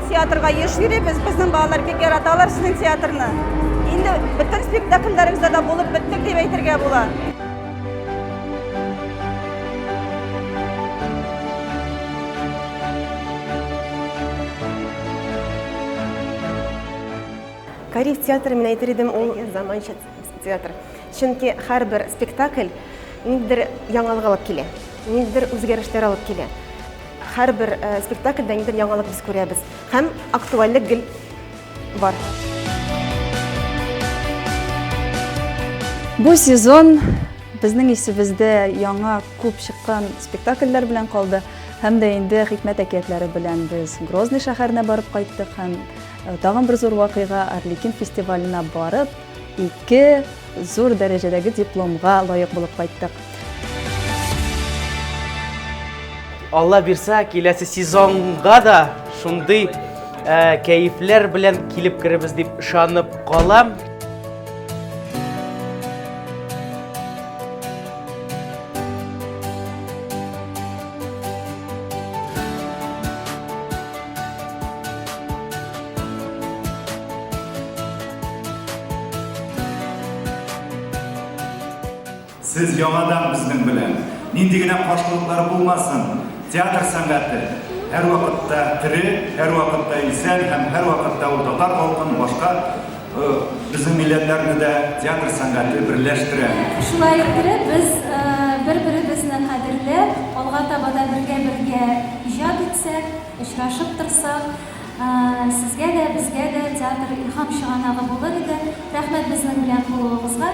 театрга еш йөрибез, безнең балалар бик яраталар сезнең театрны. Инде бөтен спектакльләрегездә дә булып беттек дип әйтергә була. Кариев театры, мин әйтер идем, ул заманча театр. Чөнки һәрбер спектакль ниндидер яңалык алып килә, ниндидер үзгәрешләр алып килә. Һәрбер э, спектакльдә ниндидер яңалык без күрәбез һәм актуальлек гел бар. Бу сезон безнең исебездә яңа күп чыккан спектакльләр белән калды. Һәм дә инде Хикмәт әкиятләре белән без Грозный шәһәренә барып кайттык һәм э, тагын бер зур вакыйга Арлекин фестиваленә барып, ике зур дәрәҗәдәге дипломга лаек булып кайттык. Алла бирсә, киләсе сезонга да шундый э, кәефләр белән килеп керербез дип ышанып калам. Сез яңадан безнең белән. Нинди генә каршылыклар булмасын, театр сәнгате һәрвакытта тере, һәрвакытта исән һәм һәрвакытта ул татар халкын, башка безнең милләтләрне дә театр сәнгате берләштерә. Шулай иттереп, без бер-беребезне кадерләп, алга таба да бергә-бергә иҗат итсәк, очрашып торсак, Сезгә дә, безгә дә театр илһам чыганагы булыр иде. Рәхмәт безнең белән булуыгызга.